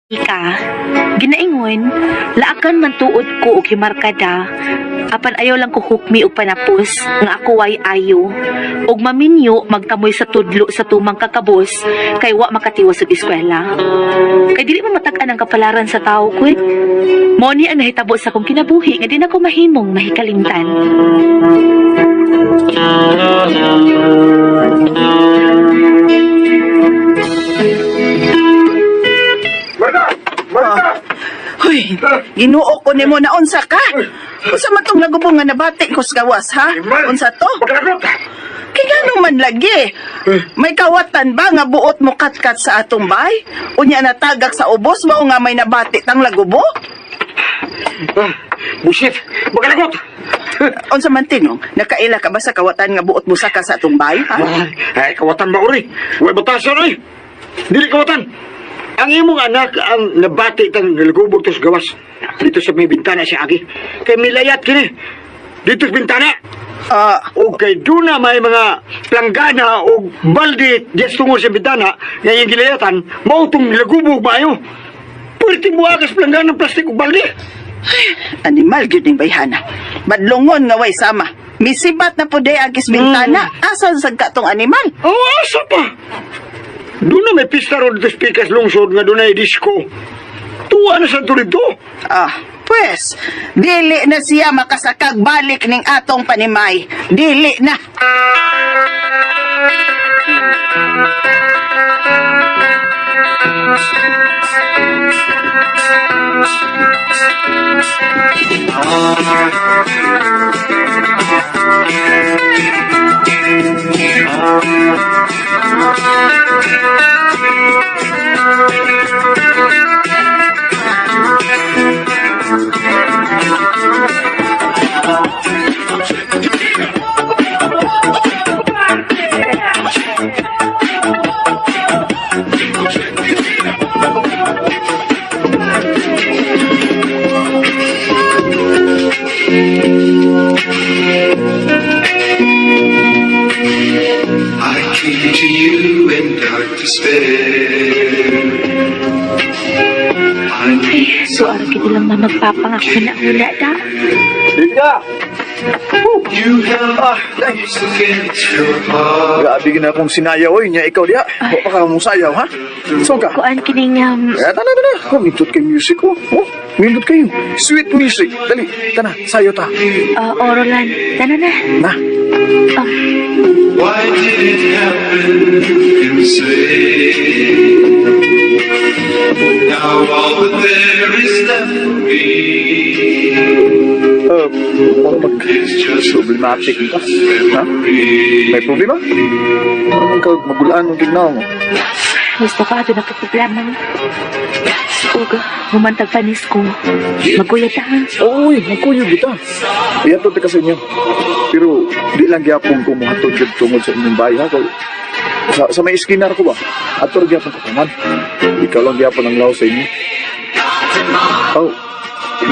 Ika, ginaingon, laakan man tuod ko og himarkada, apan ayaw lang ko hukmi og panapos, nga ako way ayo. Og maminyo magtamoy sa tudlo sa tumang kakabos, kay wa makatiwas og eskwela. Kay dili man matag-an ang kapalaran sa tawo, kwet. Mao ni ang nahitabo sa akong kinabuhi nga di na ko mahimong mahikalimtan. Marta! Marta! Hoy, Ginoo ko nimo na unsa ka? Unsa man tong lagubong nga nabati ko sa gawas, ha? Unsa to? Magkalagot! Kay ngano man lagi? May kawatan ba nga buot mo katkat sa atong bay? Unya natagak sa ubos mao nga may nabati tang lagubo? Ah, bullshit! Magkalagot! Unsa man tinong? Nakaila ka ba sa kawatan nga buot mo saka sa atong bay, ha? Ay, kawatan ba uri? Huwag batasan uri! Dili kawatan! Ang imong anak ang nabati tang nalagubog to sa gawas. Dito sa may bintana siya agi. Kay milayat kini. Dito sa bintana. Ah, O kay doon na may mga planggana o balde diyan sa tungod sa bintana nga iyang gilayatan, mao tong nilagubog maayo. Pwede mo agas planggana ng plastik o balde. Animal gyud ning bayhana. Badlongon nga way sama. Misibat na po day agis bintana. Asan sad ka tong animal? Oh, asa pa? Doon na may pista ron dito sa Pikas Lungsod nga doon ay disco. Tuwa na sa dito. Ah, pues, dili na siya makasakag balik ning atong panimay. Dili na. I came to you in dark despair. I Ay, so ara gid lang mamagpapang ako na hula da. Vika! You held Ah, close against your heart. Grabe gina akong sinayaw oy nya ikaw diha. Wa pa ka mong sayaw ha? So ka. Kuan kining Eh, tana tana. Oh, nindot kay music oh. Oh, nindot kayo. Sweet music. Dali, tana, sayo ta. Orolan. Tana na. Na. Ah, Why did it happen? Who can say? Now all that there is left for me Mag is just problematic ka. Ha? memory. May problema? Ano man ka magulaan ng tignaw mo? Gusto ka, doon ako problema. Uga, humantag panis ko. Maguyat ta. Oy, magkuyog kita. Iyato ta ka sa inyo. Pero di lang gyapon ko mohatod gyud tungod sa inyong bahay ha. Kay, sa may iskinar ko ba? Ato ra gyapon ko taman. Ikaw lang gyapon ang law sa inyo. Oh,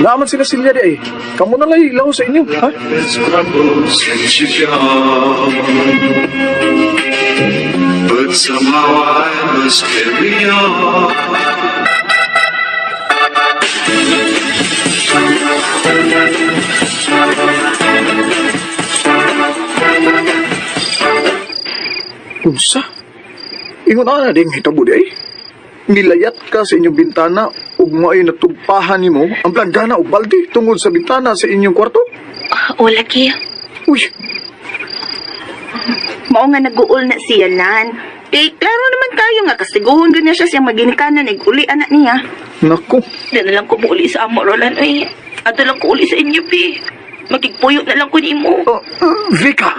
naaman sila silya di ay. Kamo na lang law sa inyo, ha? Has crumbled since you've gone. But somehow I must carry on. Unsa? Ingon ana ding hitabo di ay. Nilayat ka sa inyong bintana ug mao'y natugpahan nimo ang planggana ug balde tungod sa bintana sa inyong kwarto. Ah, o, lagi. Uy, Mao nga naguol na siya lan. Eh, klaro naman kayo nga kastiguhon gyud niya siya siyang maginikanan ig uli anak niya. nako. Di na lang ko muuli sa amo, Roland. Ay, ato lang ko uli sa inyo, pi. Magigpuyo na lang ko nimo. Oh, Vika.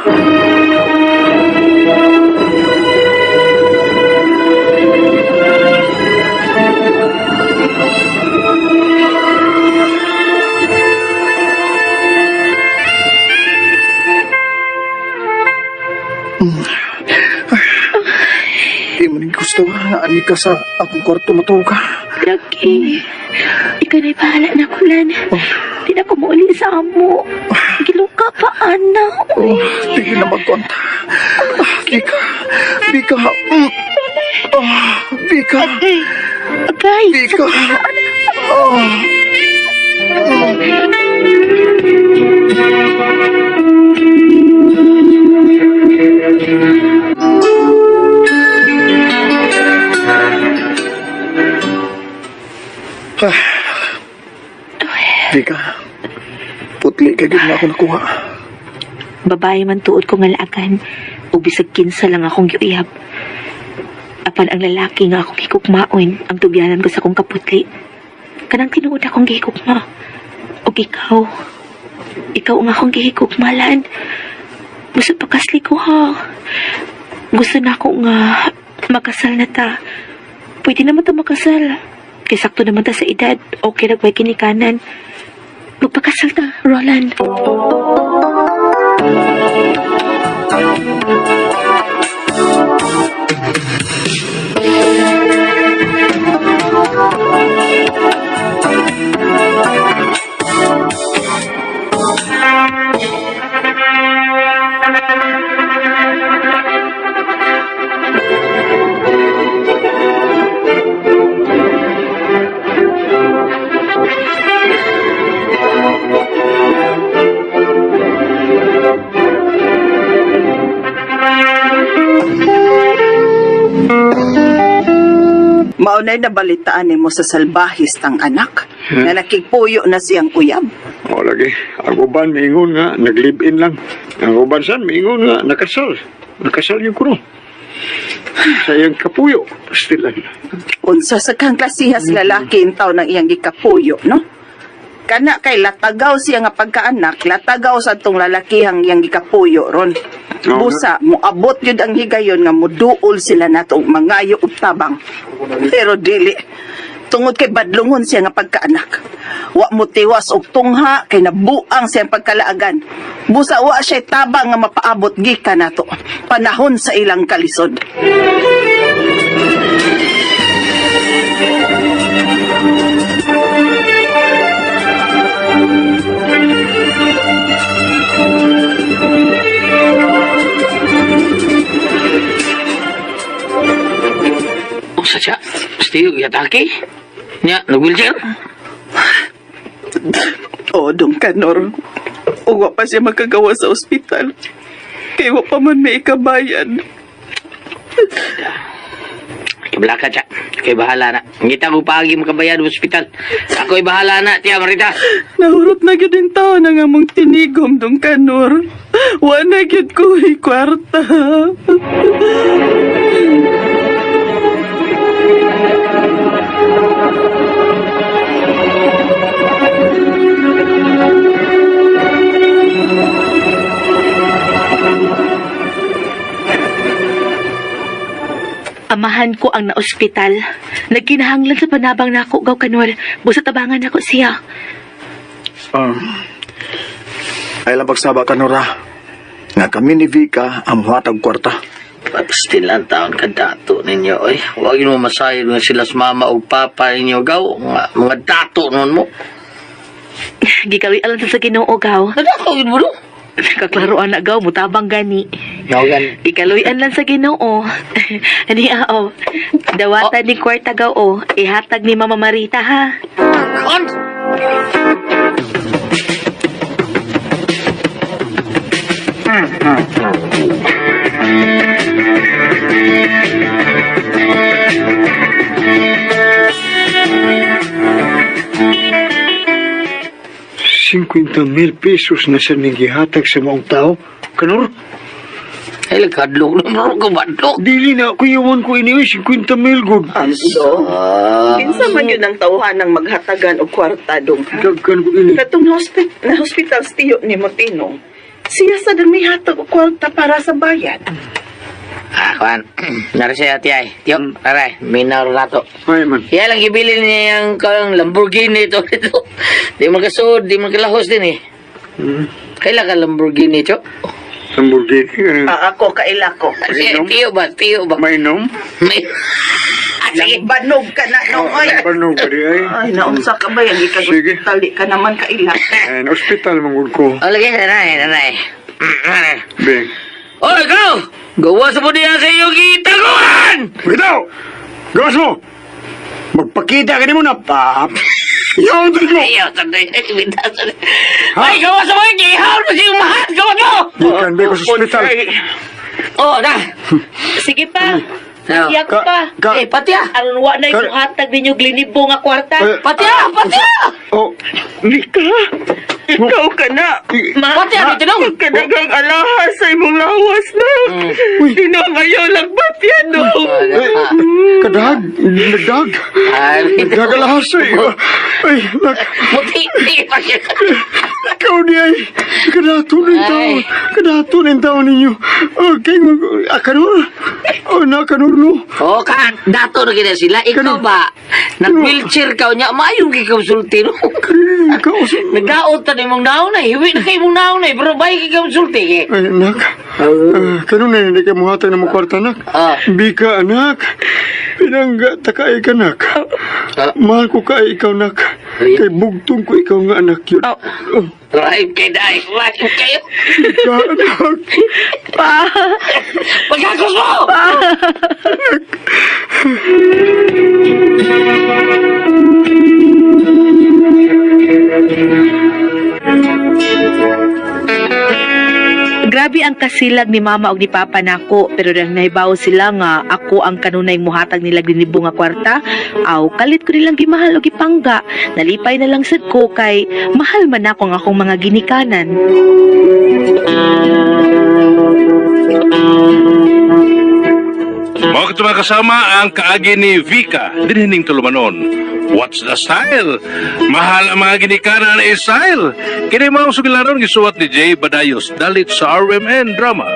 Di mo rin gusto nga ani ka sa akong kwarto matuo ka. Lagi. Ikaw na'y bahala na ko, Lan. Di na ko muuli sa amo. Giluka pa, ana. Oh, di na magkwanta. Ah, Vika, Vika. Ah, Vika. Agay! Vika. Oh. Vika, putli kay gid na ako nakuha. Babae man tuod ko nga laagan, ug bisag kinsa lang akong giuyab. Apan ang lalaki nga akong hikukmaon, ang tugyanan ko sa akong kaputli. Kanang tinuod akong gihikukma. Ug ikaw, ikaw ang akong gihikukmalan. Gusto pakasli ko ha. Gusto na ako nga makasal na ta. Pwede naman ta makasal. Kay sakto naman ta sa edad, okay ra kway kinikanan. Magpakasal ta, Roland. Maunay na balitaan nimo sa salbahis tang anak nga nakigpuyo na siyang uyab. O lagi, ang uban miingon nga, nag-live-in lang. Ang uban san, miingon nga, nakasal. Nakasal yung kuno. Sa iyang kapuyo, still lang. Unsa sa kang klasihas lalaki intaw ng iyang gikapuyo, no? Kana kay latagaw siya nga pagkaanak, latagaw sa tong lalakihang iyang gikapuyo ron. Oo. Busa, moabot yun ang higayon nga muduol sila nato og mangayo og tabang. Pero dili, tungod kay badlungon siya nga pagkaanak. Wa mo tiwas og tungha kay nabuang siyang pagkalaagan. Busa wa siya tabang nga mapaabot gikan nato. Panahon sa ilang kalisod. Usa siya. Still, yatake. Nya, nag-wheelchair. Oo, dong kanor. Uwa pa siya makagawa sa ospital. Kay wa pa man may ikabayan. Kablaka siya. Kay bahala na. Ngita ko paagi makabayad sa ospital. Ako'y bahala na, tiya Marita. Nahurot na gyud ang taon ang among tinigom, dong kanor. Wa na gyud ko kwarta. Amahan ko ang naospital. Nagkinahanglan sa panabang nako gaw kanor. Busa tabangan nako siya. Ay lang pagsaba ka, Nora. Nga kami ni Vika ang muhatag kwarta. Still ang taon ka dato ninyo. Oy, huwag mo masayod nga sila sa mama o papa ninyo. Gaw, mga, mga dato nun mo. Gikawi alam sa Ginoo gaw. Nadato yun mo no? Kaklaro anak gaw mutabang gani. Nawagan. Ikaluyan lang sa Ginoo. Ani ao. Dawatan ni kwarta gaw o. Ihatag ni Mama Marita ha. Kon! Mil pesos na siya ning gihatag sa maong tao. Kanor, Ay, nagkadlok na mo ko badlok. dili na kuyawan ko ini, 50 mil good. Ando, Ah. kinsa man yun ang tawhan ng maghatagan og kwarta dong. Dagkan ko ini. Katong na hospital tiyo ni Motino, siya sa dami hatag og kwarta para sa bayad. Ah, kuan. Nara siya, tiyay. Tiyo, aray, minaw na to. Ay man. Kaya lang gibili niya yung kang Lamborghini ito. Ito. Di man kasud, di man kalahos din eh. Kailan ka Lamborghini, Tiyo? Lamborghini. Ano? Ah, ako kaila ko. Tiyo ba? Tiyo ba? Mainom? May... Ah, sige. Banog ka na no oy. Banog ka di ay. Ay, naunsa ka ba yan? Sige. Ikag-tali ka naman kaila. Ay, na ospital mangud ko. Oh, lagi, nanay, nanay. Nanay. Bing. Oy, go! Gawa sa po niya sa iyong gitaguan! Bitaw! Gawas mo! Magpakita ka nimo na pap. Yaw mo. Ayaw, sanday. Ay, bitasan. Ay, gawa sa mga gihaw na siyang mahal. Gawa mo! Gikan ba ko sa ospital. Oh, na. Sige pa. Ayaw. Iya ko pa. Ka, Eh, patya. Aron wa na ibuhatag ninyo glinibo nga kwarta. Eh, Patya, patya! oh, Mika, ikaw ka na. Ma, Patya, dito nung. Kadagang alahas sa imong lawas na. Tinong ayaw lang batyan no. eh, kadag, nagdag. Ay, Nagdag alahas eh. Ay, nak, Muti, di pa siya. ikaw di ay. Kadato ng taon. Ay. Kadato ng taon ninyo. Okay, mag, akanor. Oh, na, kanor no. Oh, ka, dato na gina sila. Ikaw ba? Nag-wheelchair ka niya. Maayong kikaw sulti, no? Kanina, ikaw. Nagaot ta nimong naon na. Hiwi na kay mong naon na. Pero bay kikaw sulti, eh. Ay, anak. Ah, kanunay hindi ka muhatag ng mga kwarta, anak. Ah. Bika, anak. Pinangga, takay ka, anak. Ah. Mahal ko kay ikaw, anak. Ay. Kay bugtong ko ikaw nga, anak yun. Oh. Oh, Rahim kay dai. Rahim kayo. Bika, anak. Pa. Pagkakos mo! Grabe ang kasilag ni mama og ni papa nako pero nang nahibaw sila nga ako ang kanunay muhatag nila ginibo nga kwarta, aw kalit ko nilang gimahal og gipangga. Nalipay na lang sad ko kay mahal man ako ang akong mga ginikanan. Mao kato mga kasama ang kaagi ni Vika dinhining tulumanon. What's the style? Mahal ang mga ginikanan is style. Kini mao ang sugilanon gisuwat ni Jay Badayos dalit sa RMN Drama.